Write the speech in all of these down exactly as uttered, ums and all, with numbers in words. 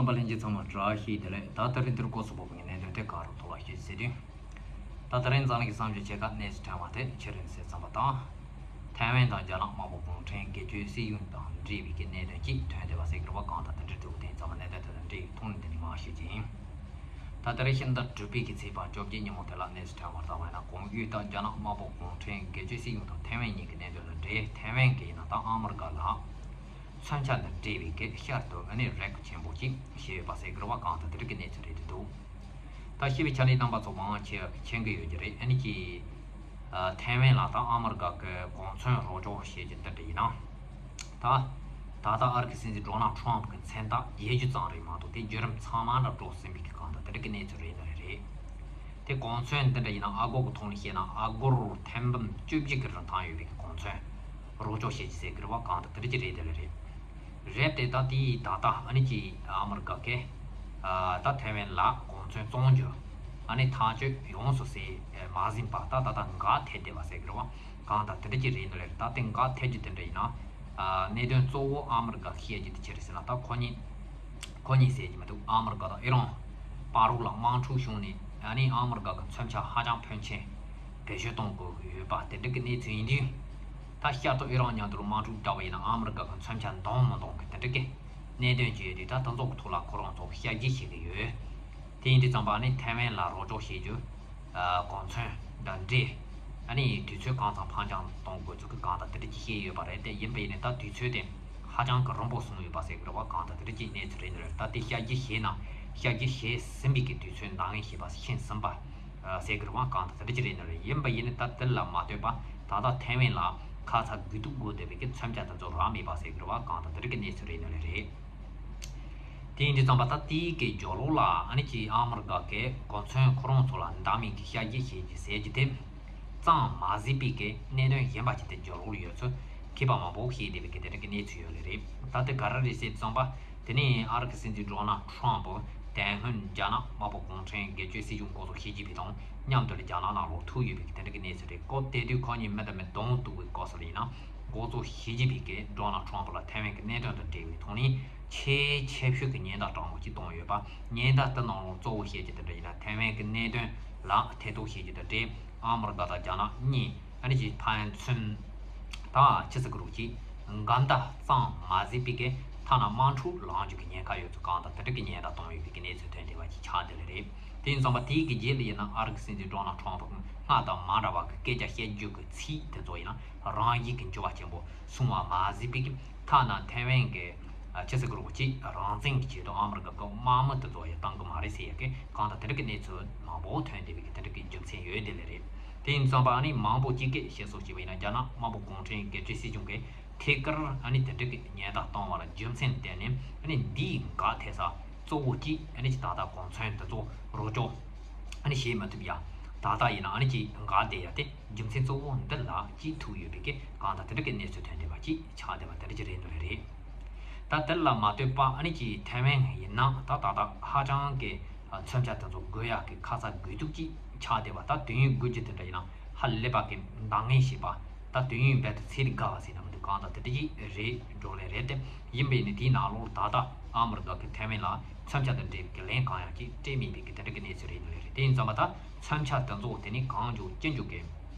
པ་ལྷན་རྒྱས་ཚང་མ་བཀྲ་ཤིས་བདེ་ལེགས། ད་ད་རིང་འདིར་སྐོར་སོགས་པ་ཕུང་གི་གནད་དོན་དེ་ག་རུ་ཐོག་ལ་ཞུས་ཟེར་དུས། ད་ད་རིང་འཛམ་གླིང་གི་བསམ་བྱུང་ཆེ་ཁག་གནས་སུ་ཕྲན་བ་དེ་ཕྱི་རིམ་ཟེར་ཙམ་པ་དང་། ཐའེ་ཝན་དང་རྒྱ་ནག་དམར་པོ་གུང་ཁྲན་སྒེར་གཅོད་སྲིད་གཞུང་དང་འབྲེལ་བའི་གི་གནད་དོན་གཅིག་ཐོན་བསྡད་པ་ཟེར་གི་རེད་པ། གང་ལྟར་དེ་འདྲའི་ཐུག་དེ་ཚང་མ་གནད་དོན་དེ་དང་འབྲེལ་བའི་ཐོག་ནས་འདི་ནས་མར་ཞུ་རྒྱུ་ཡིན། ད་ད་རེས་ཕྱི་ཟླ་དྲུག་པའི་གི་ཚེས་པ་བཅོ་བརྒྱད་ཉིན་མོ་དེ་ལ་གནས་སུ་ཕྲན་བ་ལྟ་བ་ཡིན་ན། གོང་ཞུས་ལྟར་རྒྱ་ནག་དམར་པོ་གུང་ཁྲན་སྒེར་གཅོད་སྲིད་གཞུང་དང་ཐའེ་ཝན་གཉིས་ཀྱི་གནད་དོན་དང་འབྲེལ། ཐའེ་ཝན་གྱིས་ཡིན་ན་ད་ཨ་མི་རི་ཀ་ལ་མཚོན་ཆ་དང་འབྲེལ་བའི་གི་བསྐྱར་དུ་ཨ་ནི་རེ་སྐུལ་ཆེན་པོ་ཅིག་བྱས་ཡོད་པ་ཟེར་གི་རེད་པ། གང་ལྟར་དེ་འདྲ་གི་གནས་ཚུལ་རེད་འདུག་ད་ཤེས་པའི་ཆ་ནས་རྣམ་པ་ཚོ་མང་ཆེ་མཁྱེན་གི་ཡོད་ཀྱི་རེད། ཨ་ནི་ཀྱི་ཨ་ཐའེ་ཝན་ལ་ད་ཨ་མི་རི་ཀ་གི་གོ་མཚོན་རོགས་སྐྱོར་བྱེད་ཀྱི་འདི་འདྲ་ཡིན་ན། ད་ད་ལྟ་ཨ་རི་གི་སྲིད་འཛིན་ཌོ་ནལ་ཊམ་གི་མཚན་རྟགས་རྒྱས་རྒྱུ་ཙམ་རེད་མ་གཏོགས་དེ་བརྒྱུད་རིམ་ཚང་མ་འདྲ་འགྲོ་ཟིན་པའི་གི་གང་ལྟར་དེ་འདྲ་གི་གནས་ཚུལ་རེད་འདི་རེད། དེ་གོ་མཚོན་འདི་འདྲ་ཡིན་ན་ཨ་སྒོར་གི་ཐོག་ནས་བཤད་ན་ཨ་སྒོར་ཐེར་འབུམ་བཅུ་བཞི་གི་རིན་ཐང་ཡོད་པའི་གི་གོ་མཚོན་རོགས་སྐྱོར་བྱེད་ཀྱི་ཟེར་གི་རེད་པ། གང་ལྟར་དེ་འདྲ་ཅིག་རེད་འདི་རེད། རེད་དེ་ད་དེའི་ད་ལྟ་ཨ་ནི་ཀྱི་ཨ་མི་རི་ཀ་གི་ཨ་ད་ཐའེ་ཝན་ལ་གོ་མཚོན་བཙོང་རྒྱུ་ཨ་ནི་ཐག་གཅོད་ཡོངས་སུ་ཟེར་མ་ཟིན་པ་ད་ད་ལྟ་འགག་ཐེབས་བསྡད་པ་ཟེར་གི་རེད་པ། གང་ལྟར་དེ་འདྲ་ཅིག་རེད་འདི་རེད། ད་དེ་འགག་ཐེབས་རྒྱུ་དེ་འདྲ་ཡིན་ན་ཨ་གནད་དོན་གཙོ་བོ་ཨ་མི་རི་ཀ་བཤད་རྒྱུ་དེ་ཅི་རེད་ཟེར་ན། ད་ཁོ་གཉིས་ཁོ་གཉིས་ཟེར་གྱི་མི་འདུག་ཨ་མི་རི་ཀ་དང་ཨི་རན་བར་རོགས་ལ་དམག་འཁྲུག་བྱུང་ནས་ཨ་ནི་ཨ་མི་རི་ཀ་གི་མཚོན་ཆ་ཧ་ཅང་ཕོན་ཆེན་བེད་སྤྱོད་གཏོང་དགོས་ཀྱི་ཡོད་པ་དེ་འདྲ་གི་གནས་ཚུལ་ཡིན་དུས། ད་བསྐྱར་དུ་ཨི་རན་མཉམ་དུ་དམག་འཁྲུག་བརྒྱབ་པ་ཡིན་ན་ཨ་མི་རི་ཀ་གི་མཚོན་ཆ་འདང་མི་འདང་གི་དེ་འདྲ་གི་གནད་དོན་ཅིག་ཡོད་དུས། ད་དེ་ཚོ་གི་ཐོག་ལ་ཁོ་རང་ཚོ་ཞབས་ཕྱི་བྱེད་ཀྱི་ཡོད། དེ་ཡིན་དུས་ཙམ་པ་ནི་ཐའེ་ཝན་ལ་རོགས་སྐྱོར་བྱེད་རྒྱུ་གོ་མཚོན་དང་འབྲེལ། ཨ་ནི་དུས་ཚོད་གང་ཙམ་ཕར་འགྱངས་གཏོང་དགོས་ཚུལ་གྱི་གང་ལྟར་དེ་འདྲ་ཅིག་བཤད་ཡོད་པ་རེད། དེ་ཡིན་པ་ཡིན་ནའི་ད་དུས་ཚོད་དེ་ཧ་ཅང་གི་རིང་པོ་སོང་ཡོད་པ་ཟེར་གི་རེད་པ། གང་ལྟར་དེ་འདྲ་ཅིག་གནས་ཚུལ་རེད་འདི་རེད། ད་དེ་ཞབས་ཕྱི་བྱས་ན་ཞབས་ཕྱི་བྱས་ཟིན་པའི་གི་དུས་ཚོད་འདང་ངེས་ཞེས་པ་ཤེས་ཟིན་པ་ཟེར་གི་རེད་པ། གང་ལྟར་དེ་འདྲ་ཅིག་རེད་འདི་རེད། ཡིན་པ་ཡིན་ནའི་ད་དེ་ལ་མ་ལྟོས་པ་ད་ལྟ་ཐའེ་ཝན་ལ་ཁ་ཚ་དགོས་གཏུགས་དགོས་བསྡད་པའི་གི་མཚོན་ཆ་དེ་ཚོ་རག་མེད་པ་ཟེར་གི་རེད་པ། གང་ལྟར་དེ་འདྲ་གི་གནས་ཚུལ་རེད་འདི་རེད། དེ་ཡིན་དུས་ཙམ་པ་ད་དེའི་གི་རྒྱབ་ལོགས་ལ་ཨ་ནི་ཀྱི་ཨ་མི་རི་ཀ་གི་གོ་མཚོན་ཁོ་རང་ཚོ་ལ་འདང་མིན་གི་ཞབས་ཕྱི་བྱེད་ཀྱི་ཟེར་གྱི་དེ་ཙམ་མ་ཟད་པའི་གི་གནད་དོན་གཞན་པ་ཅིག་དེ་རྒྱབ་ལོགས་ལ་ཡོད་ཚུལ་མཁས་པ་མང་པོ་བཤད་བསྡད་པའི་གི་དེ་འདྲ་གི་གནས་ཚུལ་ཡོད་ལེ་རེད། ད་དེ་ག་རེ་རེད་ཟེར་ཙམ་པ་དེ་ནས་ཨ་རི་གི་སྲིད་འཛིན་ཌོ་ནལ་ཊམ་དེ་སྔོན་རྒྱ་ནག་དམར་པོ་གུང་ཁྲན་སྒེར་གཅོད་སྲིད་གཞུང་སྐོར་ཚོ་ཞི་ཅིན་ཕིང་དང་མཉམ་དུ་ལ་རྒྱ་ནག་ནང་ལོགས་ཐུག་ཡོད་པའི་གི་དེ་འདྲ་གི་གནས་ཚུལ་རེད། སྐབས་དེ་དུས་ཁོ་གཉིས་མི་དང་མི་གདོང་གཏུག་པའི་སྐབས་སུ་ལ་ཡིན་ན་སྐོར་ཚོ་ཞི་ཅིན་ཕིང་གིས་ཌོ་ནལ་ཊམ་ལ་ཐའེ་ཝན་གི་གནད་དོན་དང་འབྲེལ་བའི་ཐོག་ནས་ཆེས་ཆེ་ཤོས་ཀྱི་ཉེན་བརྡ་དྲང་པོ་ཅིག་བཏང་ཡོད་པ། ཉེན་བརྡ་དེ་ནང་ལོགས་གཙོ་བོ་བཤད་རྒྱུ་དེ་འདྲ་ཡིན་ན་ཐའེ་ཝན་གྱི་གནད་དོན་ལ་ཐེ་གཏོགས་བྱེད་རྒྱུ་དང་འབྲེལ་ཨ་མི་རི་ཀ་དང་རྒྱ་ནག་གཉིས་ཨ་ནི་ཀྱི་ཕན་ཚུན་དང་ཆི་ཟེར་གི་རུ་ཅིག་འགལ་ཟླ་ཙམ་མ་ཟད་པའི་གི་ཐ་ན་དམག་འཁྲུག་ལངས་རྒྱུ་གི་ཉེན་ཁ་ཡོད་ཚུལ་གང་དང་དེ་འདྲ་གི་ཉེན་བརྡ་བཏང་ཡོད་པའི་གི་གནས་ཚུལ་ཐོན་བསྡད་པ་ཅིག་ཆགས་བསྡད་ལེ་རེད། དེ་ཡིན་ཙང་པ་དེའི་གི་རྗེས་ལ་ཡིན་ན་ཨ་རི་གི་སྲིད་འཛིན་ཌོ་ནལ་ཊམ་སྔར་དང་མ་འདྲ་བ་གི་སྐད་ཆ་བཤད་རྒྱུ་གི་ཚིག་དེ་ཚོ་ཡིན་ན་རང་བཞིན་གི་འགྱུར་བ་ཆེན་པོ་སོང་བ་མ་ཟད་པའི་གི་ཐ་ན་ཐའེ་ཝན་གི་ཨ་ཆི་ཟེར་གི་རུ་ཅིག་རང་བཙན་གྱི་ཆེད་དུ་ཨ་མི་རི་ཀ་གི་དམག་མི་དེ་ཚོ་ཡང་བཏང་གི་མ་རེད་ཟེར་ཡ་གི་གང་དང་དེ་འདྲ་གི་གནས་ཚུལ་མང་པོ་ཐོན་བསྡད་པའི་གི་དེ་འདྲ་གི་རྒྱུ་མཚན་ཡོད་བསྡད་ལེ་རེད། དེ་ཡིན་ཙང་པ་ཨ་ནི་མང་པོ་གཅིག་གིས་བཤད་སྲོལ་བྱས་པ་ཡིན་ན་རྒྱ་ནག་དམར་པོ་གུང་ཁྲན་སྒེར་གཅོད་སྲིད་གཞུང་གིས་ཐད་ཀར་ཨ་ནི་དེ་འདྲ་གི་ཉེན་བརྡ་བཏང་བ་ལ་རྒྱུ་མཚན་བསྟན་ནས་ཨ་ནི་འདིའི་འགག་ཐེབས་ས་གཙོ་བོ་གཅིག་ཨ་ནི་ད་ལྟ་གོ་མཚོན་དེ་ཚོ་རོགས་སྐྱོར་ཨ་ནི་བྱེད་མ་ཐུབ་ཡ། ད་ལྟ་ཡིན་ན་ཨ་ནི་ཅིག་འགག་བསྡད་ཡ་དེ་རྒྱུ་མཚན་གཙོ་བོ་འདི་ལ་གཅིག་ཐུག་ཡོད་པའི་གི་གང་དང་དེ་འདྲ་གི་གནས་ཚུལ་ཐོན་བསྡད་པ་ཅིག་ཆགས་བསྡད་པ་དེ་འདྲ་ཅིག་རེད་འདུག་ལེ་རེད། ད་དེ་ལ་མ་ལྟོས་པ་ཨ་ནི་ཅིག་ཐའེ་ཝན་ཡིན་ན་ད་ད་ལྟ་ཧ་ཅང་གི་མཚོན་ཆ་དེ་ཚོ་དགོས་ཡག་གི་ཁ་ཚ་དགོས་གཏུགས་ཅིག་ཆགས་བསྡད་པ། ད་དུས་ཡུན་དགོས་རྒྱུ་དེ་འདྲ་ཡིན་ན་ཧ་ལས་པ་གི་འདང་ངེས་ཤེས་པ། ད་དུས་ཡུན་རྦད་དེ་ཚད་ལས་བརྒལ་བ་ཟེར་ན་མི་འདུག་གང་ལྟར་དེ་འདྲ་ཅིག་རེད་འགྲོ་ལེ་རེད་དེ། ཡིན་པས་ནི་དེའི་ནང་ལོགས་ད་ལྟ་ཨ་མི་རི་ཀ་གི་ཐའེ་ཝན་ལ་མཚོན་ཆ་དང་འབྲེལ་བའི་ལན་གང་ཡང་ཅིག་སྤྲད་མེད་པའི་གི་དེ་འདྲ་གི་གནས་ཚུལ་རེད་འདུག་ལེ་རེད། དེ་ཡིན་ཙང་མ་ད་མཚོན་ཆ་དེ་ཚོ་དེ་ནི་གང་མགྱོགས་ཅི་མགྱོགས་གི་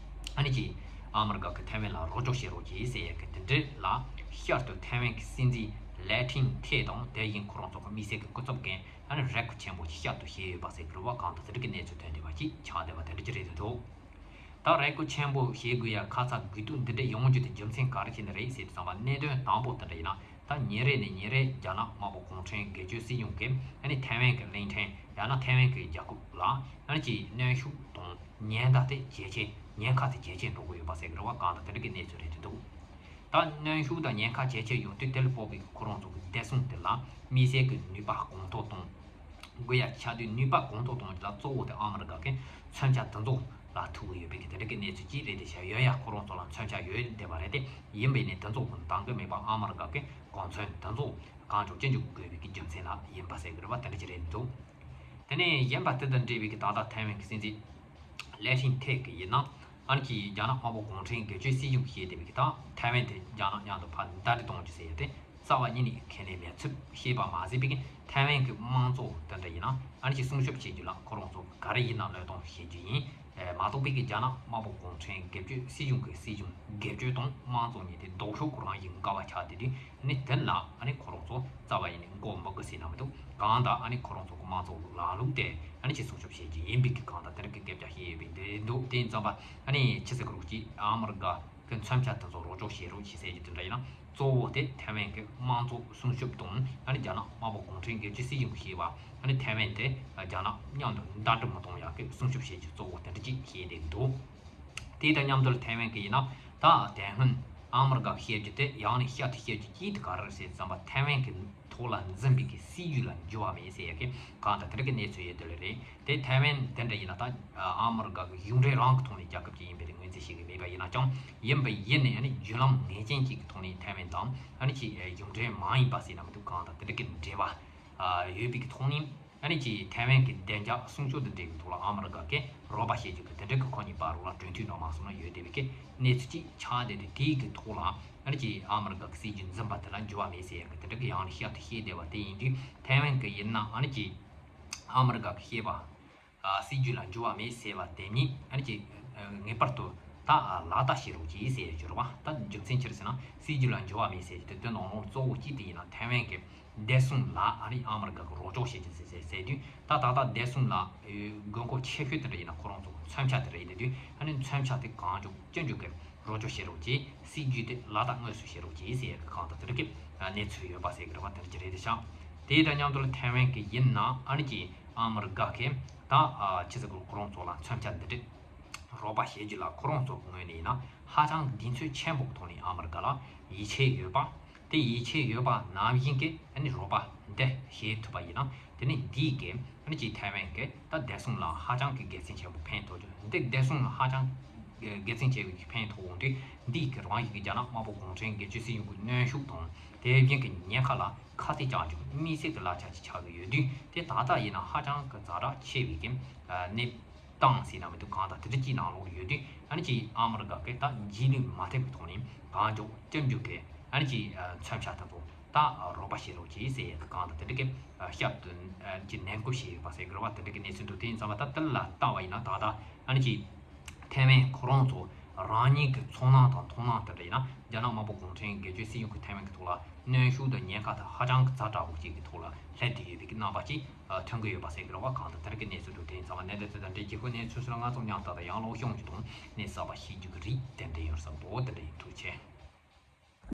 ཨ་ནི་ཅིག་ཨ་མི་རི་ཀ་གི་ཐའེ་ཝན་ལ་རོགས་སྐྱོར་བྱེད་རོགས་གྱིས་ཟེར་ཡ་གི་དེ་འདྲ་ལ་བསྐྱར་དུ་ཐའེ་ཝན་གི་སྲིད་འཛིན་ལའེ་ཐིང་ཐེ་དང་དེ་བཞིན་ཁོ་རང་ཚོ་གི་དམིགས་བསལ་གི་སྐུ་ཚབ་མཁན་ཨ་ནི་རེ་སྐུལ་ཆེན་པོ་ཞིག་བསྐྱར་དུ་བྱས་ཡོད་པ་ཟེར་གི་རེད་བ། གང་ལྟར་དེ་འདྲ་གི་གནས་ཚུལ་ཐོན་བསྡད་པ་ཅིག་ཆགས་བསྡད་པ་དེ་འདྲ་ཅིག་རེད་འདུག་ད་རེ་སྐུལ་ཆེན་པོ་བྱེད་དགོས་ཡ་ཁ་ཚ་དགོས་གཏུགས་འདི་འདྲ་ཡོང་རྒྱུ་དེ་རྒྱུ་མཚན་ག་རེ་བྱས་ནས་རེད་ཟེར་དུས་ཙམ་པ་གནད་དོན་དང་པོ་དེ་འདྲ་ཡིན་ན་ད་ཉིན་རེ་ནས་ཉིན་རེ་རྒྱ་ནག་དམར་པོ་གུང་ཁྲན་སྒེར་གཅོད་སྲིད་གཞུང་གིས་ཨ་ནི་ཐའེ་ཝན་གྱི་གླིང་ཕྲན་ཡང་ན་ཐའེ་ཝན་གྱི་རྒྱལ་ཁབ་ལ་ཨ་ནི་ཅིག་གནོན་ཤུགས་དང་ཉེན་བརྡ་དེ་ཇེ་ཆེ་ཉེན་ཁ་དེ་ཇེ་ཆེ་འགྲོ་གི་ཡོད་པ་ཟེར་གི་རེད་བ། གང་ལྟར་དེ་འདྲ་གི་གནས་ཚུལ་རེད་འདུག་ད་གནོན་ཤུགས་དང་ཉེན་ཁ་ཇེ་ཆེ་ཡོང་དུས་དེ་ལ་དཔག་པའི་ཁོ་རང་ཚོ་གི་བདེ་སྲུང་དེ་ལ་དམིགས་བསལ་གྱི་ནུས་པ་གོང་མཐོར་གཏོང་དགོས་ཡ་ཆགས་དུས་ནུས་པ་གོང་མཐོར་གཏོང་རྒྱུ་ལ་གཙོ་བོ་དེ་ཨ་མི་རི་ཀ་གི་མཚོན་ཆ་དེ་ཚོ་ལ་ཐུག་གི་ཡོད་པའི་གི་དེ་འདྲ་གི་གནས་ཚུལ་ཅིག་རེད་དེ། བྱ་ཡོད་ཡ་ཁོ་རང་ཚོ་ལ་མཚོན་ཆ་ཡོད་བསྡད་པ་རེད་དེ། ཡིན་པས་ནི་དེ་ཚོ་གི་འདང་གི་མེད་པ་ཨ་མི་རི་ཀ་གི་གོ་མཚོན་དེ་ཚོ་གང་མགྱོགས་ཅི་མགྱོགས་དགོས་པའི་གི་རྒྱུ་མཚན་ལ་ཡིན་པ་ཟེར་གི་རེད་བ། དེ་འདྲ་ཅིག་རེད་འདུག་དེ་ནས་གཞན་པ་དེ་དང་འབྲེལ་བའི་གི་ད་ལྟ་ཐའེ་ཝན་གི་སྲིད་འཛིན་ལའེ་ཐིང་ཐེ་གི་ཡིན་ན་ཨ་ནི་ཀྱི་རྒྱ་ནག་དམར་པོ་གུང་ཁྲན་སྒེར་གཅོད་སྲིད་གཞུང་བཤད་བསྡད་པའི་གི་ད་ཐའེ་ཝན་དེ་རྒྱ་ནག་མཉམ་དུ་ཕར་ཟླ་སྒྲིལ་གཏོང་རྒྱུ་ཟེར་ཡ་དེ་ རྩ་བ་ཉིད་ནས་ཁས་ལེན་མེད་ཚུལ་ཤེས་པ་མ་ཟད་པའི་ཐའེ་ཝན་གྱི་དམངས་གཙོ་དེ་འདྲ་ཡིན་ན་ཨ་ནི་ཅིག་སྲུང་སྐྱོབ་བྱེད་རྒྱུ་ལ་ཁོ་རང་ཚོ་ག་རེ་ཡིན་ན་བློས་གཏོང་བྱེད་རྒྱུ་ཡིན། མ་གཏོགས་པའི་གི་རྒྱ་ནག་དམར་པོ་གུང་ཁྲན་སྒེར་གཅོད་སྲིད་གཞུང་གི་སྲིད་གཞུང་སྒེར་གཅོད་དང་དམངས་གཙོ་གཉིས་དེ་ལྡོག་ཕྱོགས་ཁོ་རང་ཡིན་དགའ་བ་ཆགས་བསྡད་དུས་ཨ་ནི་དེ་ལ་ཨ་ནི་ཁོ་རང་ཚོ་རྩ་བ་ཡིན་ནས་མགོ་མི་སྒུར་ཟེར་ན་མི་འདུག་གང་ལྟར་ཨ་ནི་ཁོ་རང་ཚོ་གི་དམངས་གཙོ་ལམ་ལུགས་དེ་ཨ་ནི་ཅིག་སྲུང་སྐྱོབ་བྱེད་རྒྱུ་ཡིན་པའི་གི་གང་ལྟར་དེ་རིགས་ཀྱི་སྐད་ཆ་བཤད་ཡོད་པའི་འདི་འདུག་དེ་ཡིན་ཙམ་པ་ཨ་ནི་ཕྱི་སྲིད་གི་རོགས་ཀྱིས་ཨ་མི་རི་ཀ་གི་མཚོན་ཆ་དེ་ཚོ་རོགས་སྐྱོར་བྱེད་རོགས་བྱེད་ཟེར་རྒྱུ་དེ་འདྲ་ཡིན་ན་གཙོ་བོ་དེ་ཐའེ་ཝན་གྱི་དམངས་གཙོ་སྲུང་སྐྱོབ་དང་ཨ་ནི་རྒྱ་ནག་དམར་པོ་གུང་ཁྲན་སྒེར་གཅོད་སྲིད་གཞུང་གིས་བཤད་པ་ཨ་ནི་ཐའེ་ཝན་དེ་རྒྱ་ནག་མཉམ་དུ་ཟླ་སྒྲིལ་མི་གཏོང་ཡག་གི་སྲུང་སྐྱོབ་བྱེད་རྒྱུ་གཙོ་བོ་དེ་འདྲ་ཅིག་བཤད་བསྡད་འདུག་དེ་དང་མཉམ་དུ་ཐའེ་ཝན་གྱི་ཡིན་ན་ད་དེ་སྔོན་ཨ་མི་རི་ཀ་གིས་བཤད་རྒྱུ་དེ་ཡང་ནས་བསྐྱར་དུ་བཤད་རྒྱུ་གཅིག་དེ་ག་རེ་རེད་ཟེར་ཙམ་པ་ཐའེ་ཝན་གྱི་ཐོག་ལ་འཛིན་པའི་གི་སྲིད་ཇུས་ལ་འགྱུར་བ་མེད་ཟེར་ཡ་གི་གང་ལྟར་དེ་འདྲ་གི་གནས་ཚུལ་ཡོད་དེ་ལས་རེད། དེ་ཐའེ་ཝན་དེ་འདྲ་ཡིན་ན་ད་ཨ་མི་རི་ཀ་གི་གཞུང་འབྲེལ་རང་གི་ཐོག་ནས་རྒྱལ་ཁབ་ཅིག་ཡིན་པའི་ངོས་འཛིན་བྱེད་ཀྱི་མེད་པ་ཡིན་ན་ཀྱང་ཡིན་པ་ཡིན་ནས་ཨ་ནི་བརྒྱུད་ལམ་ངེས་ཅན་ཅིག་གི་ཐོག་ནས་ཐའེ་ཝན་དང་ཨ་ནི་ཅིག་གཞུང་འབྲེལ་མ་ཡིན་པ་ཟེར་ན་མི་འདུག་གང་ལྟར་དེ་འདྲ་གི་འབྲེལ་བ་ཡོད་པའི་གི་ཐོག་ནས་ཨ་ནི་ཅིག་ཐའེ་ཝན་གྱི་བདེ་འཇགས་སྲུང་སྐྱོབ་དང་འབྲེལ་བའི་ཐོག་ལ་ཨ་མི་རི་ཀ་གིས་རོགས་པ་བྱེད་རྒྱུ་གི་དེ་འདྲ་གི་ཁོ་གཉིས་བར་རོགས་ལ་གྲོས་མཐུན་འགྲོ་མ་སོང་ན་ཡོད་བསྡད་པའི་གི་གནས་ཚུལ་ཅིག་ཆགས་བསྡད་དེ་དེའི་གི་ཐོག་ལ་ཨ་ནི་ཅིག་ཨ་མི་རི་ཀ་གི་སྲིད་ཇུས་འཛིན་པ་དེ་ལ་འགྱུར་བ་མེད་ཟེར་ཡ་གི་དེ་འདྲ་གི་ཡང་ནས་བསྐྱར་དུ་བཤད་བསྡད་པ་དེ་ཡིན་དུས་ཐའེ་ཝན་གི་ཡིན་ན་ཨ་ནི་ཅིག་ཨ་མི་རི་ཀ་གི་བཤད་པ་ཨ་སྲིད་ཇུས་ལ་འགྱུར་བ་མེད་ཟེར་བ་དེ་ཉིད་ཨ་ནི་ཅིག་ངེས་པར་དུ་ད་ལག་བསྟར་བྱེད་རོགས་གྱིས་ཟེར་རྒྱུ་རེད་བ། ད་རྒྱུ་མཚན་ཅི་རེད་ཟེར་ན་སྲིད་ཇུས་ལ་འགྱུར་བ་མེད་ཟེར་རྒྱུ་དེ་དོན་ནང་ལོགས་གཙོ་བོ་གཅིག་དེ་ཡིན་ན་ཐའེ་ཝན་གྱི་བདེ་སྲུང་ལ་ཨ་ནི་ཨ་མི་རི་ཀ་གི་རོགས་སྐྱོར་བྱེད་རྒྱུ་ཟེར་ཟེར་ཟེར་དུས་ད་ད་ལྟ་བདེ་སྲུང་ལ་དགོས་མཁོ་ཆེ་ཤོས་དེ་འདྲ་ཡིན་ན་ཁོ་རང་ཚོ་མཚོན་ཆ་དེ་རེད་དེ་དུས་ཨ་ནི་མཚོན་ཆ་དེ་གང་མགྱོགས་ཅི་མགྱོགས་ཀྱི་རོགས་སྐྱོར་བྱེད་རོགས་གྱིས། སྲིད་ཇུས་དེ་ལག་བསྟར་དངོས་སུ་བྱེད་རོགས་གྱིས་ཟེར་ཡ་གི་གང་ལྟར་དེ་འདྲ་གི་གནས་ཚུལ་ཡོད་པ་ཟེར་གི་རེད་བ། དེ་འདྲ་ཅིག་རེད་དེ་ཤག་དེ་དང་མཉམ་དུ་ལ་ཐའེ་ཝན་གི་ཡིན་ན་ཨ་ནི་ཅིག་ཨ་མི་རི་ཀ་གི་ད་ཕྱི་སྲིད་གི་ཁོ་རང་ཚོ་ལ་མཚོན་ཆ་འདི་འདྲ་རོགས་པ་བྱེད་རྒྱུ་ལ་ཁོ་རང་ཚོ་གི་ངོས་ནས་ཡིན་ན་ཧ་ཅང་གདེང་ཚོད་ཆེན་པོ་གི་ཐོག་ནས་ཨ་མི་རི་ཀ་ལ་ཡིད་ཆེས་ཡོད་པ། དེ་ཡིད་ཆེས་ཡོད་པ་ནང་བཞིན་གྱི་ཨ་ནི་རོགས་པ་འདི་བྱེད་ཐུབ་པ་ཡིན་ན་དེ་ནི་འདིས་གི་ཨ་ནི་ཅིག་ཐའེ་ཝན་གྱི་ད་བདེ་སྲུང་ལ་ཧ་ཅང་གི་དགེ་མཚན་ཆེན་པོ་ཕན་ཐོགས་རྒྱུ། འདི་བདེ་སྲུང་ལ་ཧ་ཅང་དགེ་མཚན་ཆེ་བའི་ཕན་ཐོགས་འོང་དུས་འདིས་གི་རང་ཡིན་གྱི་རྒྱ་ནག་དམར་པོ་གུང་ཁྲན་སྒེར་གཅོད་སྲིད་གཞུང་གི་གནོན་ཤུགས་དང་དེ་བཞིན་གྱི་ཉེན་ཁ་ལ་ཁ་གཏད་བཅག་རྒྱུ་དམིགས་བསལ་གྱི་གླ་ཆ་ཅིག་ཆགས་ཀྱི་ཡོད་དུས་དེ་ད་ལྟ་ཡིན་ན་ཧ་ཅང་གི་ཛ་དྲག་ཆེ་བའི་གི་གནས་སྟངས་ཟེར་ན་མི་འདུག་གང་ལྟར་དེ་འདྲ་ཅིག་ནང་ལོགས་ཡོད་དུས་ཨ་ནི་ཅིག་ཨ་མི་རི་ཀ་གིས་ད་རྗེས་ལུས་མ་ཐེབས་པའི་ཐོག་ནས་གང་མགྱོགས་ཅི་མགྱོགས་ཀྱི་ཨ་ནི་ཅིག་མཚོན་ཆ་དེ་ཚོ་ད་རོགས་པ་བྱེད་རོགས་གྱིས་ཟེར་ཡ་གི་གང་ལྟར་དེ་འདྲ་གི་ཞབས་ཏུ་ཅིག་ནན་སྐུལ་བྱས་ཡོད་པ་ཟེར་གི་རེད་བ། དེ་འདྲ་གི་གནས་ཚུལ་འདུག་དེ་ཡིན་ཙང་བ་ད་དེ་ལ་ལྟ་བ་ཡིན་ན་ད་ལྟ་ཨ་ནི་ཅིག་ཐའེ་ཝན་ཁོ་རང་ཚོ་རང་ཉིད་ཀྱི་ཚོར་སྣང་དང་མཐོང་སྣང་དེ་འདྲ་ཡིན་ན་རྒྱ་ནག་དམར་པོ་གུང་ཁྲན་སྒེར་གཅོད་སྲིད་གཞུང་གི་ཐའེ་ཝན་གྱི་ཐོག་ལ་གནོན་ཤུགས་དང་ཉེན་ཁ་དང་ཧ་ཅང་གི་ཛ་དྲག་པོ་ཅིག་གི་ཐོག་ལ་སླེབས་བསྡད་ཡོད་པའི་གི་རྣམ་པ་ཅིག་ཐོན་གི་ཡོད་པ་ཟེར་གི་རེད་བ། གང་ལྟར་དེ་རིགས་ཀྱི་གནས་ཚུལ་འདུག་དེ་ཡིན་ཙང་བ་གནད་དོན་དེ་དང་འབྲེལ་རྒྱུ་ཁོ་གནས་ཚུལ་སོགས་ལ་ང་ཚོ་མཉམ་དུ་ད་ཡང་ལོག་ཤོང་རྒྱུ་དང་གནས་གསར་པ་ཤེས་རྒྱུ་གི་རིགས་ཏན་ཏན་ཡོད་ས་འདུག་དེ་འདྲ་ཡིན། ཐུགས་རྗེ་ཆེ།